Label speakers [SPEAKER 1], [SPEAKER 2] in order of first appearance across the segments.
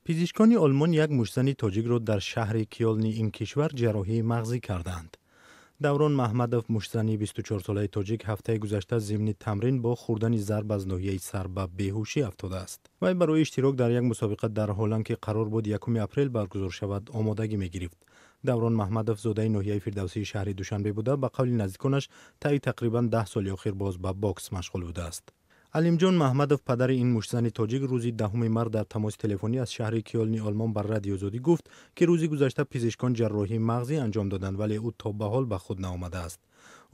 [SPEAKER 1] Пизишкони Олмон як муштзани тоҷикро дар шаҳри Кёлни ин кишвар ҷарроҳии мағзӣ кардаанд. Даврон Маҳмадов, муштзани 24-солаи тоҷик, ҳафтаи гузашта зимни тамрин бо хӯрдани зарб аз ноҳияи сар ба беҳушӣ афтодааст. Вай барои иштирок дар як мусобиқа дар Ҳолланд, ки қарор буд 1 апрел баргузор шавад, омодагӣ мегирифт. Даврон Маҳмадов зодаи ноҳияи Фирдавсии шаҳри Душанбе буда, ба қавли наздиконаш, таи тақрибан 10 соли охир боз ба бокс машғул будааст. Алимҷон Маҳмадов, падари ин муштзани тоҷик, рӯзи 10 март дар тамоси телефонӣ аз шаҳри Кёлни Олмон ба Радиои Озодӣ гуфт, ки рӯзи гузашта пизишкон ҷарроҳии мағзӣ анҷом доданд, вале ӯ то ба ҳол ба худ наомадааст.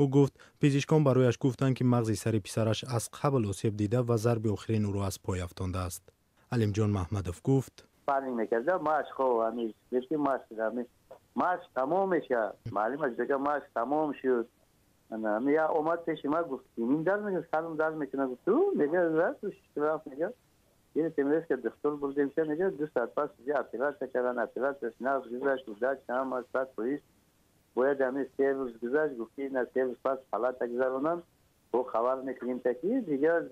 [SPEAKER 1] Ӯ гуфт, пизишкон барояш гуфтанд, ки мағзи сари писараш аз қабл осеб дида ва зарби охирин ӯро аз пой афтондааст. Алимҷон Маҳмадов гуфт:
[SPEAKER 2] Машқ тамом мешавад, маълим машқ тамом шуд. Я омад пеши ма, гуфт: "Ин дард мекунад, сарам дард мекунад", гуфт. Мега, рафт, мега, гирифтем, духтур бурдем, мега, 2 соат пас оператсия кардан. Оператсияш нағз гузашт, гузашт ҳама 100%. Бояд ҳами 3 рӯз гузашт, гуфт, ки на, 3 рӯз пас палата гузаронам, бо хабар мекунем. Таки дигар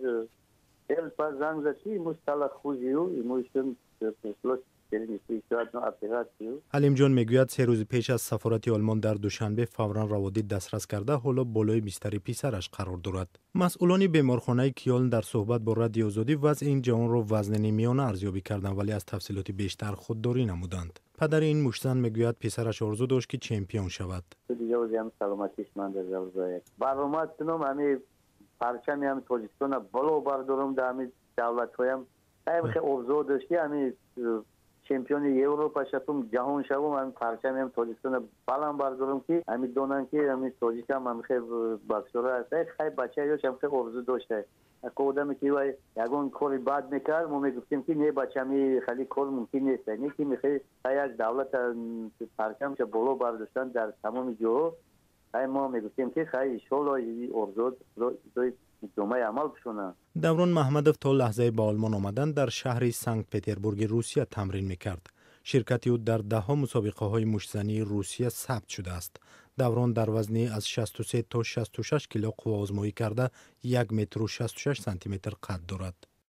[SPEAKER 2] 3 рӯз пас занг зад, ки ему стало хуже, ему ещё пришлось
[SPEAKER 1] Алимҷон мегӯяд, 3 рӯзи пеш аз сафорати Олмон дар Душанбе фавран раводид дастрас карда, ҳоло болои бистари писараш қарор дорад. Масъулони беморхонаи Кёлн дар суҳбат бо Радиои Озодӣ вазъи ин ҷавонро вазнини миёна арзёбӣ карданд, вале аз тафсилоти бештар худдорӣ намуданд. Падари ин муштзан мегӯяд, писараш орзу дошт, ки чемпион шавад.
[SPEAKER 2] Баромад кунам, ҳами парчами ҳами Тоҷикистона боло бардорам, дар ҳами давлатҳоям орзу дошт, ки ҳами чемпиони Европа шавам, ҷаҳон шавам, ҳами парчами Тоҷикистона баланд бардорам, ки ҳами донанд, ки ҳами тоҷикам ҳами хел боксёра аст. Хай, бача ёш ҳам хел орзу дошта. Ако одаме ки вай ягон кори бад мекард, мо мегуфтем, ки не, бачами, хеле кор мумкин нест, не ки мехоҳи як давлата парчамша боло бардоштан дар тамоми ҷоҳо. Хай, мо мегуфтем, ки хай, иншолло, орзу ҷомаи амал бишонад.
[SPEAKER 1] Даврон Маҳмадов то лаҳзаи ба Олмон омадан дар шаҳри Санкт Петербурги Русия тамрин мекард. Ширкати ӯ дар даҳҳо мусобиқаҳои муштзании Русия сабт шудааст. Даврон дар вазни аз 63 то 66 кило қувваозмоӣ карда, 1 метру 66 сантиметр қад дорад.